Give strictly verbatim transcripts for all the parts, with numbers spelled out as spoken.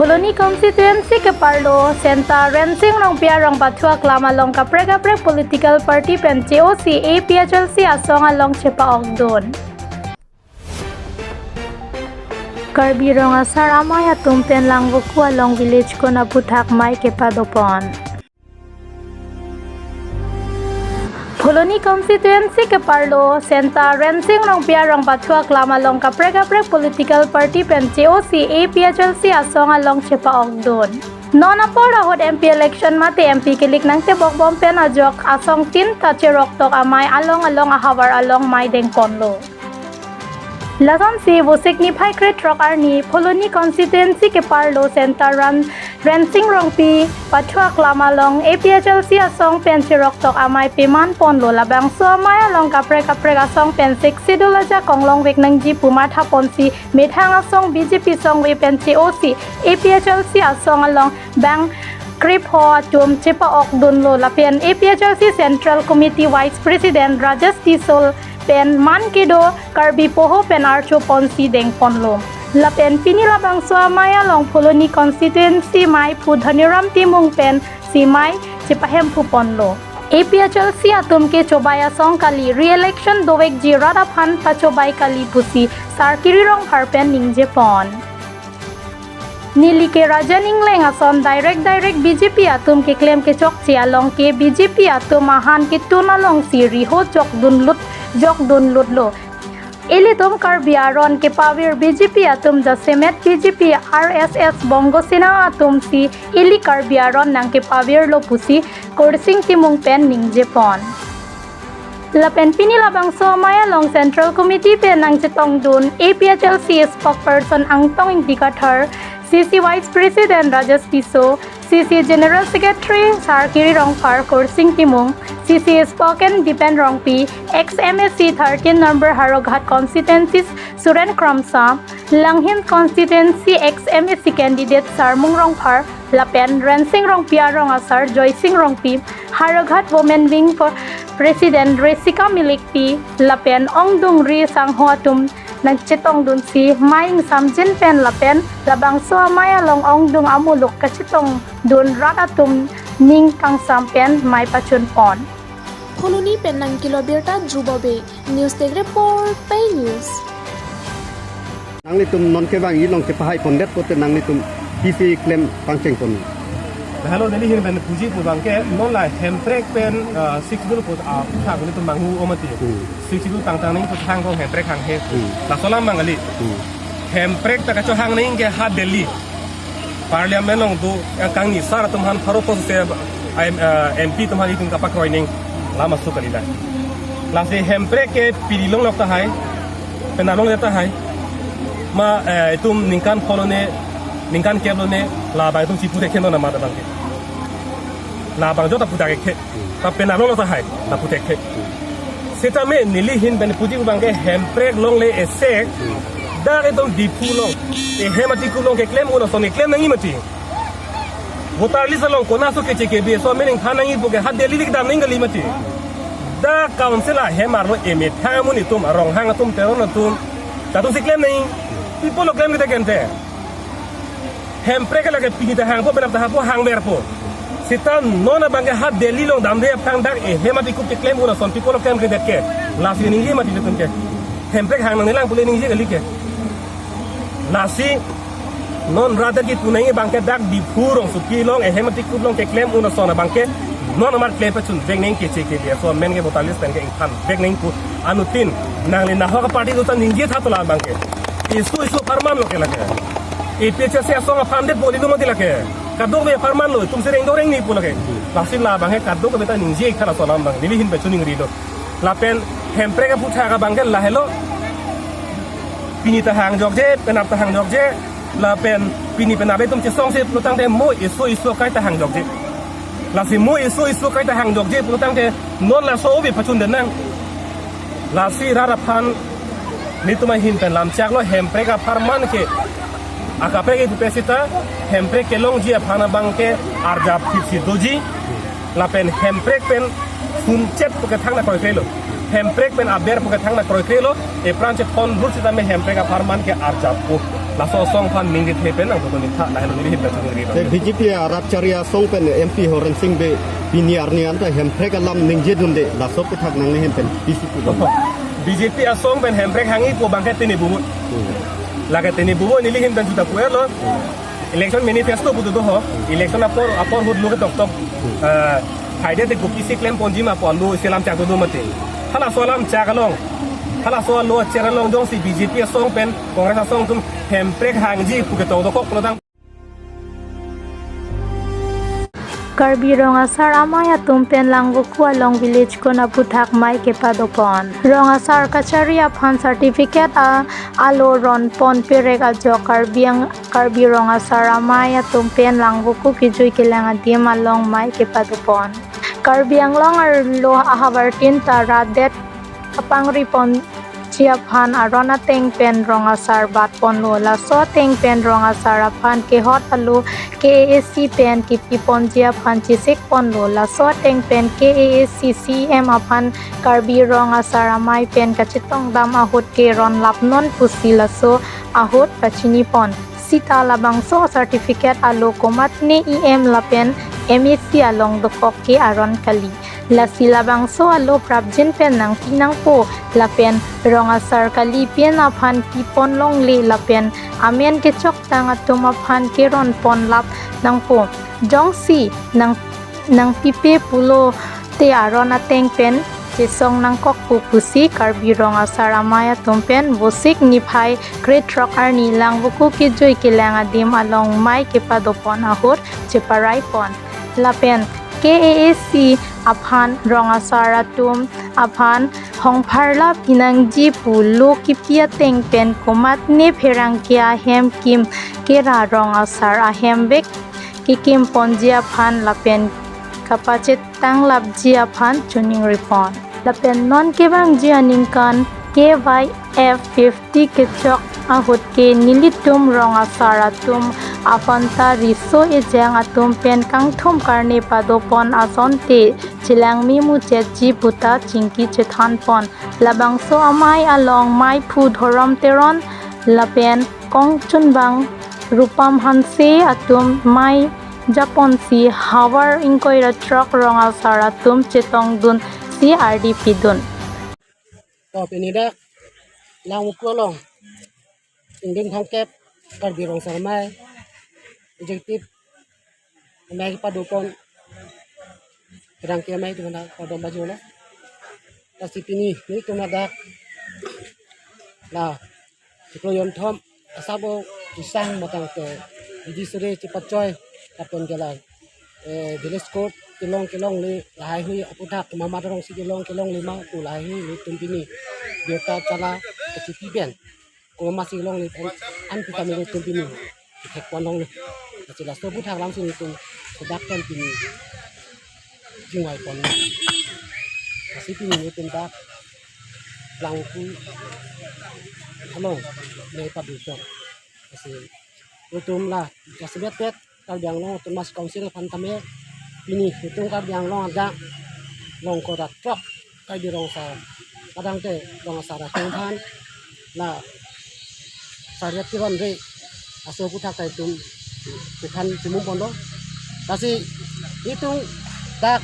Phuloni constituency keparlo Senta Rensing Rongpi arong pathu aklam along kaprek kaprek political party pen che-osi A P H L C asong along chepa-okdun. Karbi Rong Asar Amei atum pen Langvoku along village ko-an aphuthak mei kepadopon. Phuloni constituency keparlo Senta Rensing Rongpi arong pathu aklam along kaprek kaprek political party pen che-osi A P H L C asong along chepa-okdun. Non apor ahut M P election mate M P kelik nangtebokbom pen ajok asong tin ta cheroktok amei along along ahavar along mei dengponlo. Lasonsi Vosik niphai krethrok arni Phuloni constituency keparlo Senta Ran Rensing Rongpi pathu aklam along A P H L C asong pen cheroktok amei pemanponlo. Labangso amei along kaprek kaprek asong pen Sixth Schedule ajakong longvek nangji pu mathaponsi methang asong B J P songve pen che-osi A P H L C asong along bang krepho atum chepa-okdunlo lapen A P H L C Central Committee Vice President Rajesh Tisso pen man kedo Karbi poho pen archoponsi dengponlo. Lapen pini labangso amei along Phuloni constituency meiphu Dhaniram Timung pensi mei chepahemphuponlo. A P H L C atum ke chobai asong kali, re-election dovekji rat aphan pachobai kali pusi Sar Kiri Rongphar pen ningjepon. Neli ke Rajen Engleng ason direct direct B J P atum keklem kechokche along ke B J P atum ahan ketun alongsi riho jokdunlut jokdunlutlo. Ilitum Karbi aron kepavir B J P atum jasemet B J P, R S S, Bongo Sena atumsi ili Karbi aron nangkepavirlo pusi Kursing Timung pen ningjepon. Lapen pini labangso amei along Central Committee pen nangchetongdun A P H L C spokesperson Angtong Ingti Kathar, C C Vice President Rajesh Tisso, C C General Secretary Sar Kiri Rongphar, Kursing Timung, C C spokesman Dipen Rongpi, ex M A C thirteen number Howraghat constituency Suren Kramsa, Langhin constituency ex M A C candidate Sarmung Rongphar, lapen Rensing Rongpi arong asar Joysing Rongpi, Howraghat Women Wing for President Resika Millikpi, lapen ongdung ri sangho atum nangchetongdunsi mei ingsamjin pen lapen labangso amei along ongdung amuluk kachetongdun rat atum ning kangsam pen mei pachunpon. Phuloni pen nangkelo birta Dhruba Bey, News Desk Report, Pei News. Nanglitum non kevang ilong kepahaipondet pote nanglitum P C klem pangchengpon. Lahelo neli ahin pen puji pu abangke non la Hemprek pen, ah, Sixth Schedule pu, ah, thang nelitum manghu omati. Hmm. Sixth Schedule tangtang nangji pu thang kong Hemprek hanghe. Hmm. Laso alam abang kali. Hmm. Hemprek ta kachohang nangji ke ha Delhi. Parliament along do, eh, kangni sar atum aphan pharo post se, eh, M P atum aphan itum kapakroi nangji alam aso kali la. Lasi Hemprek ke piri longlok tahai, penap longle tahai. Ma, eh, itum ningkan phongo ne, ningkan kep lone, labang itum chipu thekthe non amat abangke. Labang jota puthekthe. Ta penap longle tahai, ta puthekthe. Sitame neli ahin pen puji pu abangke Hemprek longle esek, dak itum Diphu along, ehem atikup along keklem un ason keklem nangji mati. Voter list along konatso keche kebe ason amen ingthan nangji puke ha Delhi lik dam nangji kali mati. Dak council ahem arlo emethang amonit atum, Ronghang atum, Teron atum, latumsi klem nangji. Pi apotlo klemkledet kente. Hemprek lake pini ta hangpo, penap ta hangpo, hangverpo. Seta non abangke ha Delhi along damde aphrang dak ehem atikup keklem un ason pi apotlo klemkledet ke. Lasi ningje mati itum ke. Hemprek hang nangnelang pule ningje kali ke. Lasi non rat kipu nangji abangke dak Diphu rongsopi along ehem atikup along keklem un ason abangke non amat klem pachunvek nangji keche kebe ason amen ke voter list pen ke ingthanvek nangji pu anuttin nangli nahok aparty do ta ningje tha to la abangke. Isu isu apharman lo ke lake. A P H L C asong aphan det boli lo mati lake. Kadokave apharman lo, itum si rengdok rengni pu lake. Lasi la abangke kadokave ta ningje ik tha laso alam abang. Neli ahin pen chiningrilo. Lapen Hemprek aphuthak abangke lahelo. Pini ta hangjokje, penap ta hangjokje. Lapen pini penap itum chesongse pulotangte mo isu isu akai ta hangjokje. Lasi mo isu isu akai ta hangjokje pulotangte non laso ove pachundet nang. Lasi rat aphan nelitum ahin pen lamchak lo Hemprek apharman ke akaprek ipupe seta Hemprek kelongji aphan abangke arjap phitsi doji. Lapen Hemprek pen sunchet pu kethang nangkroikre lo. Hemprek pen aber pu kethang nangkroikre lo. Epran chephonrut sitame Hemprek apharman ke arjappo. Laso asong aphan ningje the pen nangpudun-ik tha, lahelo neli ahin pen choningri. Te B J P arat chari asong pen M P Horen Sing Bey pini arni anta Hemprek alam ningjedunde, laso aputhak nangli ahin pen pisi pudun? B J P asong pen Hemprek hangji pu abangke tini bubu. Hmm. Lake tini bubu neli ahin pen juta puer lo. Hmm. Election manifesto pu do ho. Election apor, apor ahut lo ketok tok. Hmm. Ah, haide te kopisi klemponji ma pu lo isi alam chak do mati. Halaso alam chak along, halaso alo acher along jongsi B J P asong pen Congress asong atum Hemprek hangji pu ketok dokok lo tang. Karbi Rong Asar Amei atum pen Langvoku along village kun aputhak mei kepadopon. Rong Asar kachari aphan certificate a-, alo ronpon perek ajok Karbi Ang-, Karbi Rong Asar Amei atum pen Langvoku kejui kelang adim along mei kepadopon. Karbi Anglong arlo ahavartin ta rat det kapangriponji aphan aron ateng pen rong asar batponlo. Laso ateng pen rong asar aphan kehot alo K A A C pen kipiponji aphan chesikponlo. Laso ateng pen K A A C C E M aphan Karbi Rong Asar Amei pen kachetongdam ahut ke ronlapnon pusi laso ahut pachinipon. Sita labangso certificate alo komatne E M lapen M A C along dokok ke aron kali. Lasi labangso alo prapjin pen nangpi nangpo lapen rong asar kali pen aphan pipon longle lapen amen kechoktang atum aphan keronponlap nangpo. Jongsi nang, nangpipe pulote aron ateng pen chesong nangkokpo pusi Karbi Rong Asar Amei atum pen Vosik niphai krethrok arni Langvoku kejui kelang adim along mei kepadopon ahut cheparaipon. Lapen K A A C aphan rong asar atum aphan hongpharlap pinangji pu lo kipi ateng pen komatne pherangke ahem kim kera rong asar ahemvek kekimponji aphan lapen kapachetang lapji aphan choningripon. Lapen non kevangji aningkan K Y F fifty kechok ahut ke nelitum rong asar atum aphan ta riso ejang atum pen kangthum karne padopon asonte chelangme muchetji puta chingki chethanpon. Labangso amei along meiphu Dhorom Teron lapen kongchunbang Rupam Hanse atum mei japonsi havar ingkoi ra throk rong asar atum chetongdunsi ardi pidun. To pini dak Langvoku along ingdeng thangkep Karbi Rong Asar Amei executive amei kepadopon pherangke amei atum aphan padom bajolo. Lasi pini nelitum ladak la chiklo jonthom asabo kesang matang ke judiciary chepachoi lapen ke la, eh, village court kelong kelongle lahai hui aputhak ke mama dorong si kelong kelongle ma pu lahai hui nelitum pini birta chala kachipi pen komat si longle pen an pu kami nelitum pini kethekpon longle. Lasi laso aputhak alam si nelitum sedak pen pini chingvaipon. Lasi pini nelitum dak Langvoku along mei padopon. Lasi nelitum la jasemet pet Karbi Anglong Autonomous Council aphan tame pini nelitum Karbi Anglong adak long kora throk Karbi Rong Asar padangte rong asar atum aphan la Sariat Teron re aso aputhak ta itum kethan chimum ponlo. Lasi itum dak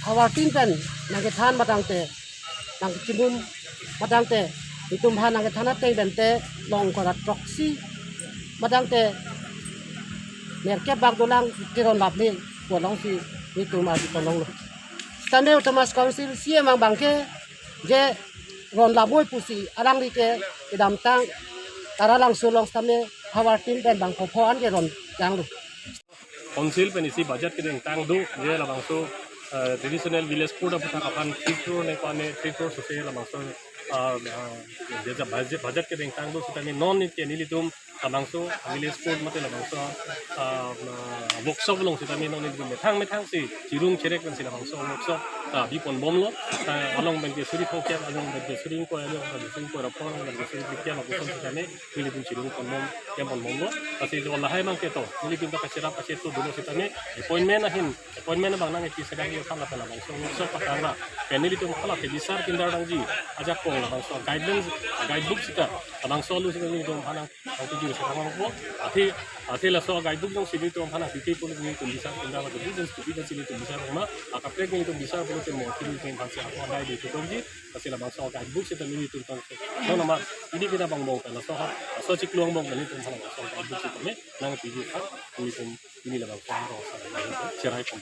havartin pen nangkethan matangte nangchimum matangte itum aphan nangkethan ateng pen te long kora throksi matangte nerkep bak dolang tiron lapli kolong si itum ardi kolong lo. Sitame Autonomous Council C E M abangke je ronlap moi pusi alangli ke kedamtang Taralangso along sitame havartin pen bang phopho an ke ron janglo. Council pen isi budget kedengtang do, je labangso, eh, traditional village court aputhak aphan three crore ne kwane, three crore sose labangso, ah, ah, je budget, budget kedengtang do, sitame non nit ke nelitum labangso village court mate labangso, ah, ah, workshop along sitame non nelitum methang methang si chirung cherek pen si labangso workshop ta bipon bomlo, ah, along pen ke suri thongkep, along pen ke suri ingkoi, along pen ke suri ingkoi ra phongo, along pen ke suri phlikep, labangso sitame nelitum chirung pon bom, kempon bomlo. Lasi jo lahai abangke to, nelitum ta kacherap kachetu dolo sitame appointment ahin, appointment abang nangkepi sedang yo thala pela bangso workshop pakangra. Pen nelitum hala ke bisar pindar dangji ajakong labangso guidelines, guidebook sita labangso alu sita nelitum aphan nang, nang tujuh Serang po, athe, athe laso a-guidebook jongsi nelitum aphan aphi ke pon nelitum bisar pon dam, athe jongsi nelitum bisar ma, akaprek nelitum bisar pon nelitum mo nelitum aphan si ako adai di tutup ji, kasi labangso a-guidebook seta nelitum tang. No nama, ini kita bang bong laso ha, laso chiklo angbong nelitum aphan laso a-guidebook seta me, nangpiji aphan, nelitum ini labangso ha, cherai pon.